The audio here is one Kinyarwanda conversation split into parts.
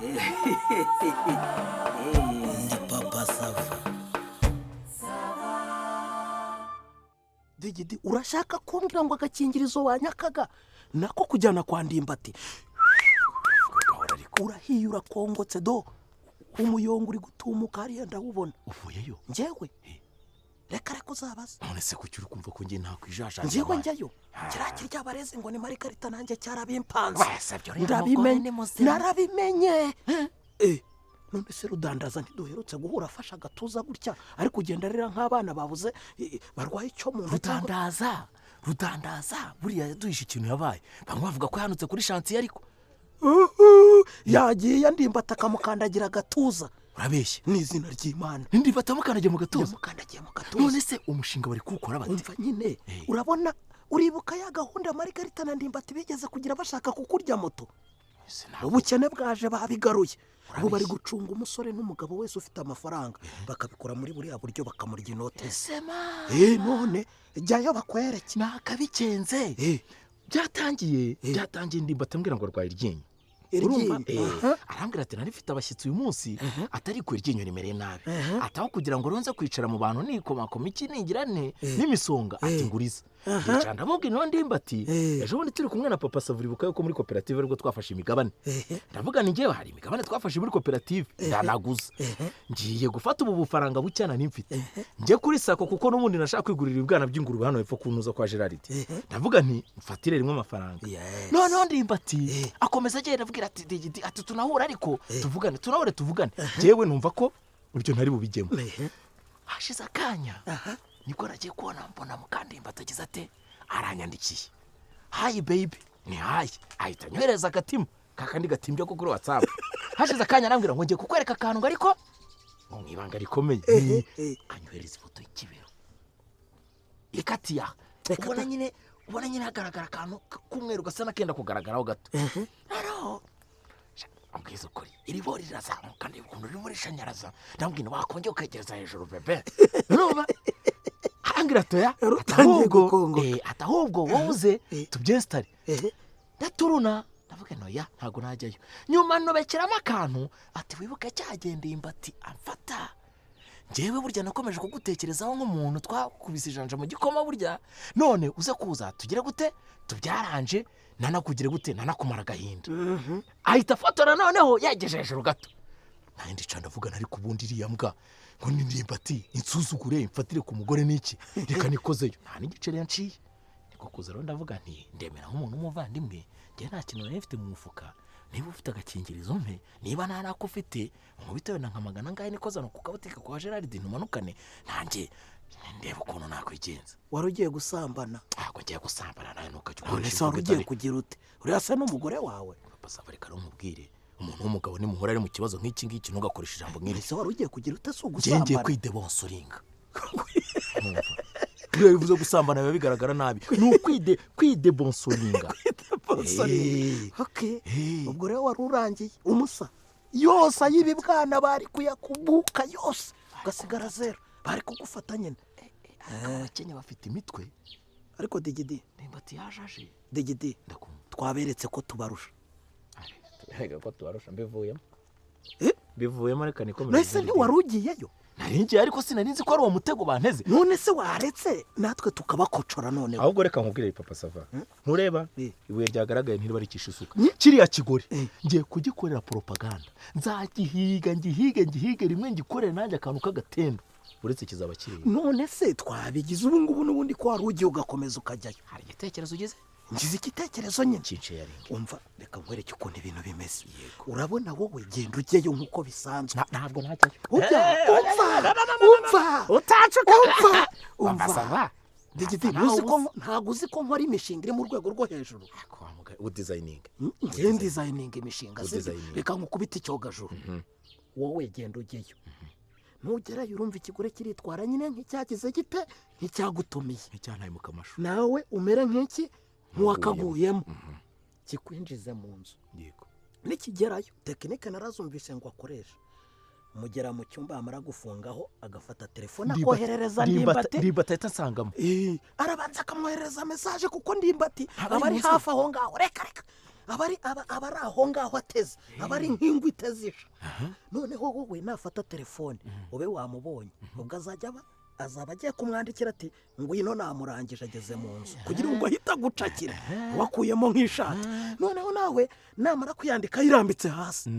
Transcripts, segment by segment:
Ndi Papa Sava. Digidi, urashaka kumbwira ngo agakingirizo wanyakaga nako kujyana kwa Ndimbati? Urahiye, urakongotse, do umuyongo uri gutumuka hariya, ndawubona. Uvuyeyo? Njyewe? Reka reka, uzabaze. None se kuki uri kumva ko njye ntakwijajanja? Njyewe njyayo, kiriya kiryabarezi ngo ni Marigarita, nanjye cyarabimpanze. Wasabye uriya mugore Ndabimenye. ni muzima. Narabimenye. None se Rudandaza ntiduherutse guhura afashe agatuza gutya, ari kugenda arira nk'abana babuze barwaye icyo mu nda cyangwa Rudandaza, Rudandaza buriya yaduhishe ikintu yabaye. Bamwe bavuga ko yanutse kuri chantier, ariko Uhu, yagiye, Ndimbati akamukandagira agatuza. Urabeshya! Ni izina ry'Imana. Ndimbati amukandagiye mu gatuza? Yamukandagiye mu gatuza. None se umushinga bari kuwukora bate? Umva nyine. Urabona, uribuka ya gahunda Marigarita na Ndimbati bigeze kugira bashaka kukurya moto? Ese ntabwo Ubukene bwaje, babigaruye. Ubu bari Urabeshya. gucunga umusore n'umugabo wese ufite amafaranga, bakabikora muri buriya buryo, bakamurya inote ze. Sema. None jyayo bakwereke. Nakabikenze. Byatangiye, byatangiye Ndimbati ambwira ngo arwaye iryinyo. Iryinyo? Urumva? Arambwira ati: "Nari mfite abashyitsi uyu munsi, atari ku iryinyo rimereye nabi." Ataho kugira ngo runze kwicara mu bantu nikomakoma iki ningira ne n'imisonga, ati: "Nguriza." Ndicara ndamubwira ino Ndimbati. Ejo bundi turi kumwe na Papa Savuri, buka yuko muri koperative aribwo twafashe imigabane. Ndavuga ni ngewe hari imigabane twafashe muri koperative, ndanaguza, ngiye gufata ubu bufaranga bucyana nimfite njye kuri SACCO, kuko n'ubundi nashaka kwigurira ibibwana by'ingurube hano hepfo ku ntuza kwa Gerard. Ndavuga nti mfatire rimwe amafaranga. Noneho Ndimbati akomeza agenda avugira ati: "Digidi," ati, "tunahura ariko tuvugane, tunahure tuvugane." Njyewe numva ko ibyo ntari bubijyemo. Hashize akanya nibwo nagiye kubona mbona Mukandimbati agize ate, aranyandikiye: "Hi baby." Ni hi, ahita anyohereza agatima kakandi gatimbya ko kuri WhatsApp. Hashize akanya arambwira ngo: "Ngiye kukwereka akantu," ngo ariko ngo mu ibanga rikomeye. Anyohereza ifoto y'ikibero ikatiye aha. Reka Ubona ta. nyine, ubona nyine hagaragara akantu k'umweru gasa n'akenda kugaragaraho gato. Noneho ambwiza ukuri, iri bori rirazamuka, ndeba ukuntu ririmo rishanyaraza. Ndamubwira: "Wakongera ukegereza hejuru, bébé?" Urumva, arambwira atoya. Yari utangiye ahubwo gukongoka. Ati: "Ahubwo wowe uze tubyesitare." Ndaturuna, ndavuga noya, ntabwo najyayo. Nyuma nobekeramo akantu ati: "Wibuke cyagendeye imbati amfata, njyewe burya nakomeje kugutekerezaho nk'umuntu twakubise ijanja mu gikoma. Burya none uze kuza tugire gute, tubyaranje, nanakugire gute, nanakumara agahinda." Ahita afotora, noneho yegeje hejuru gato. Nanjye ndicara ndavuga, ariko ubundi iriya mbwa ngo ni Ndimbati insuzugure mfatire ku mugore n'iki, reka nikozeyo. Nta n'igiceri yanciye. Niko kuza rero ndavuga nti ndemera nk'umuntu w'umuvandimwe, njye nta kintu nari mfite mu mufuka. Niba ufite agakingirizo mpe, niba nta nako ufite bitewe na nka 400 nikozana ku kabutike kwa Gerard, ntumanukane nanjye ndeba ukuntu nakwigenza. Wari ugiye gusambana? Ntabwo ngiye gusambana nawe, ntukajya None ukoresha se wari imvugo ugiye itari kugira ute? Uriya se n'umugore wawe? Papa Sava, reka nkubwire, umuntu w'umugabo nimuhura ari mu kibazo nk'iki ngiki, ntugakoreshe ijambo nk'iri. Ese wari ugiye kugira ute? Si Ngiye ugusambana? kwidebonsoringa. Buriya bivuze gusambana biba bigaragara nabi, ni kwidebonsoringa. Okay. Ubwo rero wari urangiye umusa yose ay'ibibwana bari kuyakubuka yose, ugasigara zero, bari kugufata nyine. Abakenya bafite imitwe. Ariko Digidi, Ndimbati yaje aje. Digidi, Ndakumva. twaberetse ko tubarusha. Reka ko tubarusha, mbivuyemo. Eh? Mbivuyemo, reka nikomereze. Nese ntiwari ugiyeyo? Nari ngiye, ariko sinari nzi ko ari uwo mutego banteze. None se waretse natwe tukabakocora noneho? Ahubwo reka nkubwire, Papa Sava, ntureba ibuye ryagaragaye ntiribarikisha isuka? Kiriya kigore ngiye kugikorera poropaganda, nzagihiga, ngihige, ngihige rimwe, ngikorere nanjye akantu k'agatendo, uretse kizaba kireba. None se twabigize ubu ngubu n'ubundi ko wari ugiye ugakomeza ukajyayo? Hari igitekerezo ugize? Ngize igitekerezo nyine. Kinsharinga. Umva, reka nkwereke ukuntu ibintu bimeze. Urabona wowe genda ujyeyo nk'uko bisanzwe. Ntabwo najyayo. Ujya, umva, umva. Utacuka. Umva, umva. Sava. Digidi, ntuzi ko ntabwo uzi ko nkora imishinga iri mu rwego rwo hejuru? Udesigninga? Ngiye ndesigninga imishinga, sibyo? Udesigninga. Reka nkukubite icyogajuru. Wowe genda ujyeyo, nugerayo urumva ikigore kiritwara nyine nk'icyagize gite, nk'icyagutumiye. Nk'icyantaye mu kamashu. Nawe umere nk'iki, nk'uwakaguyemo, kikwinjize mu nzu. Nikigerayo, technique narazumvise ngo akoresha, mugera mu cyumba, yamara gufungaho agafata telefone akoherereza Ndimbati. Ndimbati ahita ansangamo. Arabanza akamwoherereza message, kuko Ndimbati Aba aba ari ari mu nzu. hafi aho ngaho. Reka reka. Aba ari aho ngaho ateze, aba ari nk'ingwe iteze isha. Noneho wowe nafata telefone ube wamubonye, ubwo azajya aba azaba agiye kumwandikira ati ngwino namurangije ageze mu nzu, kugira ngo ahite agucakira wakuyemo nk'ishati. Noneho nawe namara kuyandika yirambitse hasi,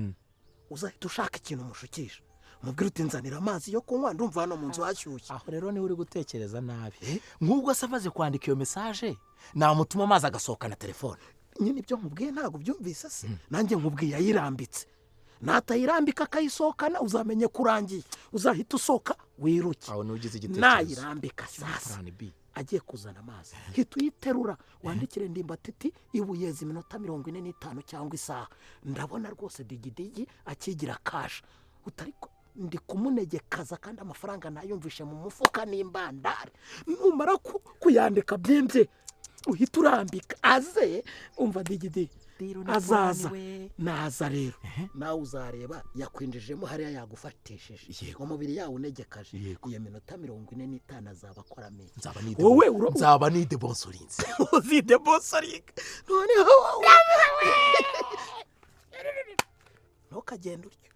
uzahita ushaka ikintu umushukisha, mubwira uti nzanira amazi yo kunywa ndumva hano mu nzu hashyushye. Aho rero niwe uri gutekereza nabi. Nk'ubwo se amaze kwandika iyo message, namutuma amazi agasohokana telefone. Nyine ibyo nkubwiye ntabwo byumvise se? Nanjye nkubwiye ayirambitse, natayirambika akayisohokana uzamenye kurangiye, uzahita usohoka wiruke. Aho nugize igitekerezo. Nayirambika sasa agiye kuzana amazi, hita uyiterura wandikire Ndimbati ibuyeza iminota 45 cyangwa isaha, ndabona rwose digidigi akigira kasha utariko ndi kumunegekaza kandi amafaranga nayumvishe mu mufuka n'imbandare. Numara kuyandika byembye uhita urambika aze umva digidi azaza naza rero nawe uzareba yakwinjijemo hariya yagufatishije umubiri yawe unegekaje. Iyo minota 45 azaba akora menshi. Wowe nzaba nide bonsorinze uzide bonsoringa. Noneho wowe ntukagenda utyo,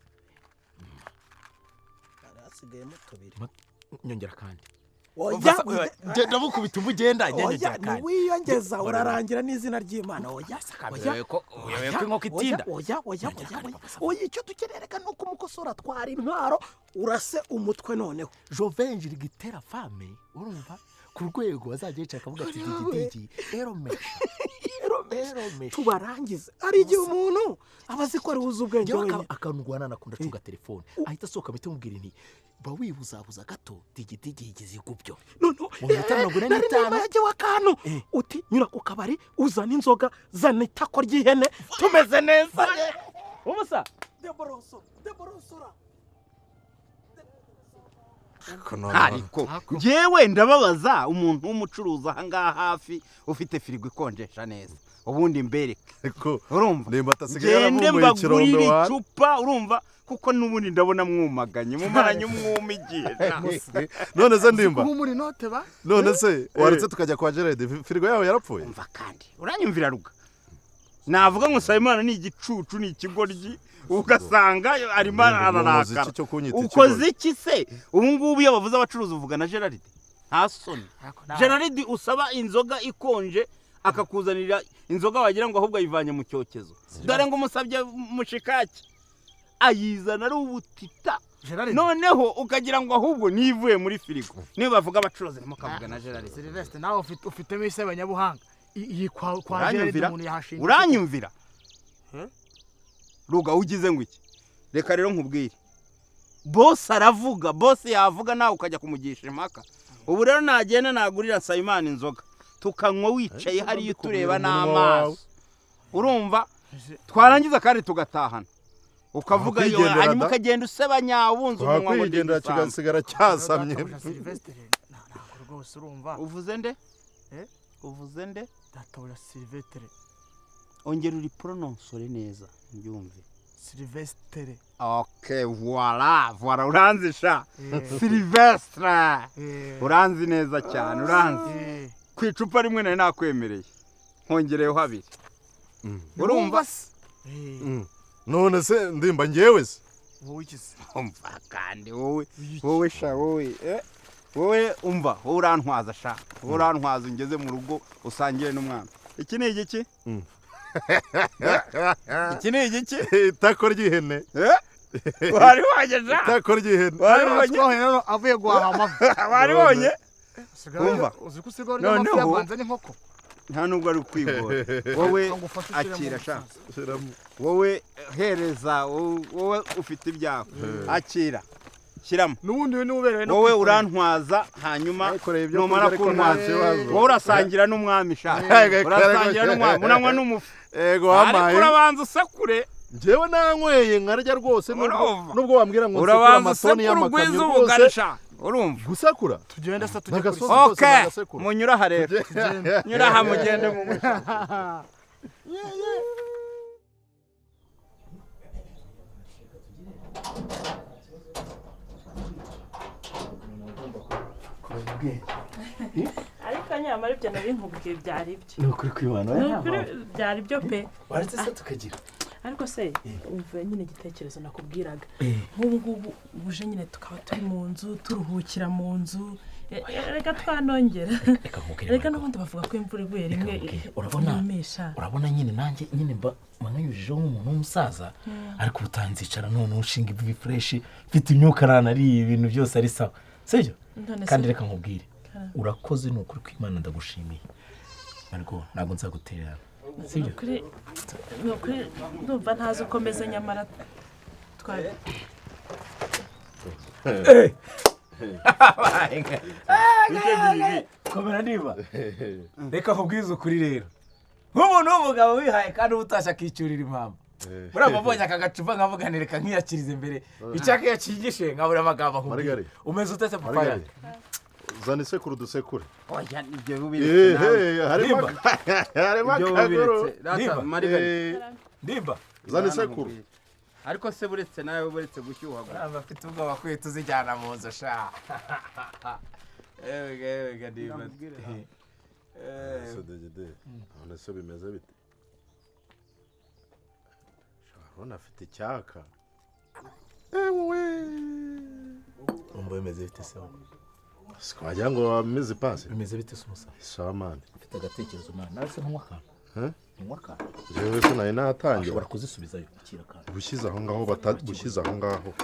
harasigayemo tubiri nyongera kandi. Oya ngenda mukubita umugenda nyongera kandi wiyongeza urarangira n'izina ry'Imana. Oya oya ko inkoko itinda. Oya oya oya, icyo dukenereka no kumukosora twara intwaro urase umutwe. Noneho Jovenjiri gitera fame urumva ku rwego azajya yicara akavuga ati digidigi eromesha eromesha tubarangize. Ari igihe umuntu aba azi ko ari uzi ubwenge wenyine akanurwana nakunda acunga telefone ahita asohoka ahita amubwira nti ba wibuzabuza gato digidigi yigize igubyo. Noneho mu minota 45 yagiwe akantu uti nyura ku kabari uzana inzoga zana itako ry'ihene tumeze neza. Ubusa deborosora deborosora. Ariko njyewe ndababaza umuntu w'umucuruzi aha ngaha hafi ufite firigo ikonjesha neza ubundi mbereke urumva ngende mbagurire icupa urumva kuko n'ubundi ndabona mwumaganye mumaranye umwuma igihe. None se Ndimba none se waretse tukajya kwa Gerard firigo yawe yarapfuye? Umva kandi uranyumvira ruga navuga ngo Nsabimana ni igicucu ni ikigoryi ugasanga arimo ararakara. Ukoze iki se ubu ngubu iyo bavuze abacuruzi uvuga na Gerard nta soni. Gerard usaba inzoga ikonje akakuzanira inzoga wagira ngo ahubwo ayivanye mu cyokezo, dore ngo umusabye mushikaki ayizana ari ubutita, noneho ukagira ngo ahubwo nivuye muri firigo. Niyo bavuga abacuruzi nimo kavuga na Gerard. Sylvestre nawe ufitemo isebanyabuhanga iyi kwa Gerard umuntu yahashinga. Uranyumvira ruga ugize ngo iki? Reka rero nkubwire boss aravuga, boss yavuga nawe ukajya kumugisha impaka. Ubu rero nagenda nagurira Nsabimana inzoga tukanywa wicaye hariyo tureba n'amaso urumva, twarangiza kandi tugatahana ukavuga yo hanyuma ukagenda usebanya ubunze umunwa ngo ndenda kigasigara cyasamye. Uvuze nde? Uvuze nde? Databuja Sylvestre. Ongera uri prononcere neza mbyumve. Sylvestre. Okay, voilà, voilà uranzi sha. Sylvestre. Uranzi neza cyane, uranzi. Ku icupa rimwe nari nakwemereye. Nkongereyeho habiri. Urumva se? None se Ndimba ngewe se? Wowe iki se? Umva kandi wowe, wowe sha wowe. Wowe umva, wowe urantwaza sha. Wowe urantwaza ungeze mu rugo usangire n'umwana. Iki ni igiki? Iki ni igiki? Itako ry'ihene. Wari wonye sha. Itako ry'ihene. Wari wonye. Avuye guhaha amafi. Wari wonye. Umva. Uzi ko usigaye urya amafi yavanze n'inkoko. Nta nubwo ari ukwigora. Wowe akira sha. Wowe hereza, wowe ufite ibyawe. Akira. Shyiramo. Nubundi n'uberewe no wowe urantwaza hanyuma numara kuntwaza wowe urasangira n'umwami sha. Urasangira n'umwami unanywa n'umufu. Ego wamaye. Ariko urabanza usakure. Njyewe nanyweye nkarya rwose nubwo wambwira ngo nsekure amatoni y'amakamyo rwose. Urumva gusakura tugende se tujye kuri. Okay, munyura aha rero. Nyura aha mugende mu Ariko nyamara Nyamara ibyo nari nkubwiye byari byo. Ni ukuri kwibana. Ni ukuri byari byo pe. Waretse se tukagira. Ariko se umva nyine igitekerezo nakubwiraga. Nk'ubu ngubu buje nyine tukaba turi mu nzu, turuhukira mu nzu. Reka twanongera. Reka n'ubundi bavuga ko imvura iguye rimwe. Urabona? Urabona nyine nanjye nyine mba mwanyujijeho nk'umuntu w'umusaza, ariko utanzicara none ushinga ivi fresh, mfite imyuka ranariye ibintu byose ari sawa. Sibyo? Kandi reka nkubwire. Urakoze ni ukuri kw'Imana ndagushimiye. Ariko ntabwo nzagutererana. Sibyo? Ni ukuri ndumva ntazi ukomeza nyamara twari. Komera niba. Reka nkubwize ukuri rero. Nk'umuntu w'umugabo wihaye kandi ubutashye akicyurira impamvu. Muraba mbonye aka gacupa nkavuga nti reka nkiyakirize mbere. Icyaka yakigishe nkabura amagambo akubwira. Umeze ute se papa yanjye? Zana isekuru dusekure. Oya ibyo bubiretse nawe. Harimo akaguru. Ndimba. Zana isekuru. Ariko se buretse nawe buretse gushyuha. Uramba afite ubwoba kwita uzijyana mu nzu sha. Ega ndimba. Ese degede. None se bimeze bite? Sharon afite icyaka. Ewe. Umva bimeze bite se? Wagira ngo ameze pasi. Bimeze bite se umusa? Samani. Mfite agatekerezo mwana. Nawe se ntunywa akantu. Ntunywa akantu. Jewe se nayo natangira. Ushobora kuzisubizayo ukira akantu. Bushyize aho ngaho batabushyize aho ngaho.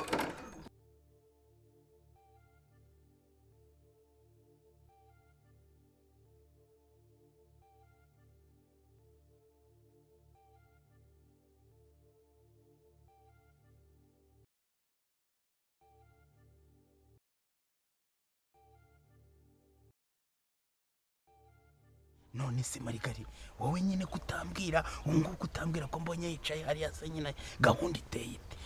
None se Marigari wowe nyine kutambwira ungu kutambwira ko mbonye yicaye hariya se nyine gahunda iteye ite?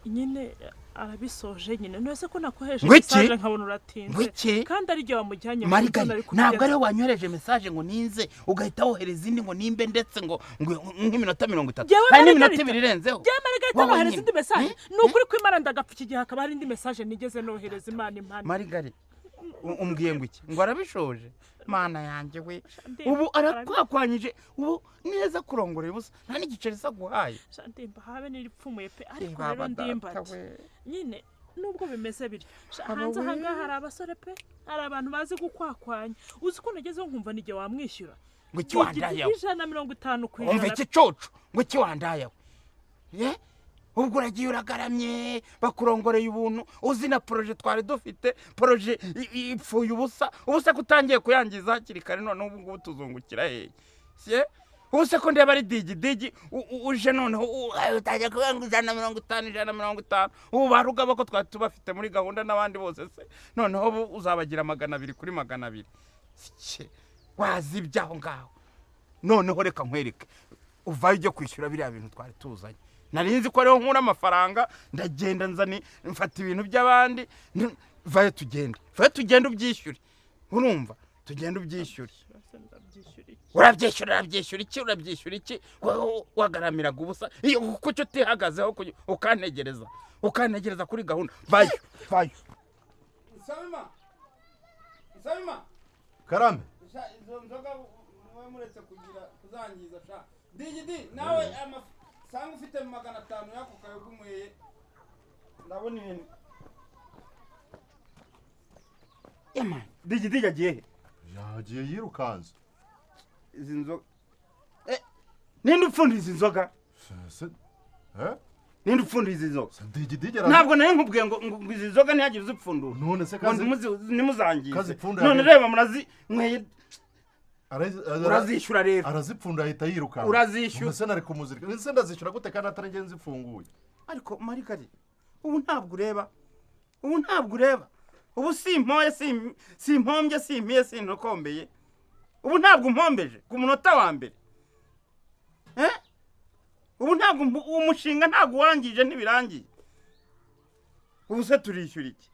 Nyine arabisoje nyine none ko nakoheje message nkabona uratinze kandi ari gihe wamujyanye. Marigari ntabwo ari wanyohereje message ngo ninze ugahita wohereza indi ngo nimbe ndetse ngo nk'iminota 30 hari n'iminota 2 irenzeho. Jyewe Marigari nohereza indi message ni ukuri kw'Imana ndagapfa iki gihe hakaba hari indi message nigeze nohereza Imana impana. Marigari umbwiye ngo iki? Ngo arabishoje? Mana yanjye we ubu arakwakwanyije ubu neza kurongora ubusa nta n'igiceri sa guhaye. Ndimba habe niripfumuye pe. Ariko rero ndimba nyine nubwo bimeze bityo hanze aha ngaha hari abasore pe, hari abantu bazi gukwakwanya. Uzi ko nagezeho nkumva nige wamwishyura ngo iki wandayawe 150 ku ijana. Umva igicucu ngo iki wandayawe ye ubwo uragiye uragaramye bakurongoreye ubuntu uzi na projet twari dufite projet ipfuye ubusa ubusa kutangiye kuyangiza hakiri kare none ubu ngubu tuzungukira hehe? Sie ubuse ko ndeba ari digi digi uje noneho utangiye kuvuga ngo 150 150 ubu barugaba ko twari tubafite muri gahunda n'abandi bose se noneho ubu uzabagira 200 kuri 200. Wazi ibyaho ngaho noneho reka nkwereke uvayo ujye kwishyura biriya bintu twari tuzanye. Nari nzi ko ariho nkura amafaranga ndagenda nzani mfata ibintu by'abandi. Vayo tugende, vayo tugende ubyishyure. Urumva tugende ubyishyure. Urabyishyura urabyishyura iki urabyishyura iki wagaramiraga ubusa iyo kucyo utihagazeho ukantegereza ukantegereza kuri gahunda. Vayo vayo. Nsabima Nsabima Karame izo nzoga muwe muretse kugira kuzangiza sha digidi nawe sanga ufite 500 yako kayogumweye ndabona ibintu. Yama digidi yagiye he? Yagiye yirukanze. Izi nzoga ninde upfundira izi nzoga? Ninde upfundira izi nzoga? Ntabwo nari nkubwiye ngo izi nzoga ntihagire uzipfundura. None se kazi ntimuzangize. None reba murazi mweye urazishyura rero. Arazipfunda ahita yirukanka. Urazishyura. None se nari kumuzirika. None ndazishyura gute kandi atari ngenzi mfunguye? Ariko Marigari ubu ntabwo ureba. Ubu ntabwo ureba. Ubu simpoye simpombye simpiye sintokombeye. Ubu ntabwo umpombeje ku munota wa mbere. Ubu ntabwo umushinga ntabwo wangije ntibirangiye. Ubu se turishyura iki?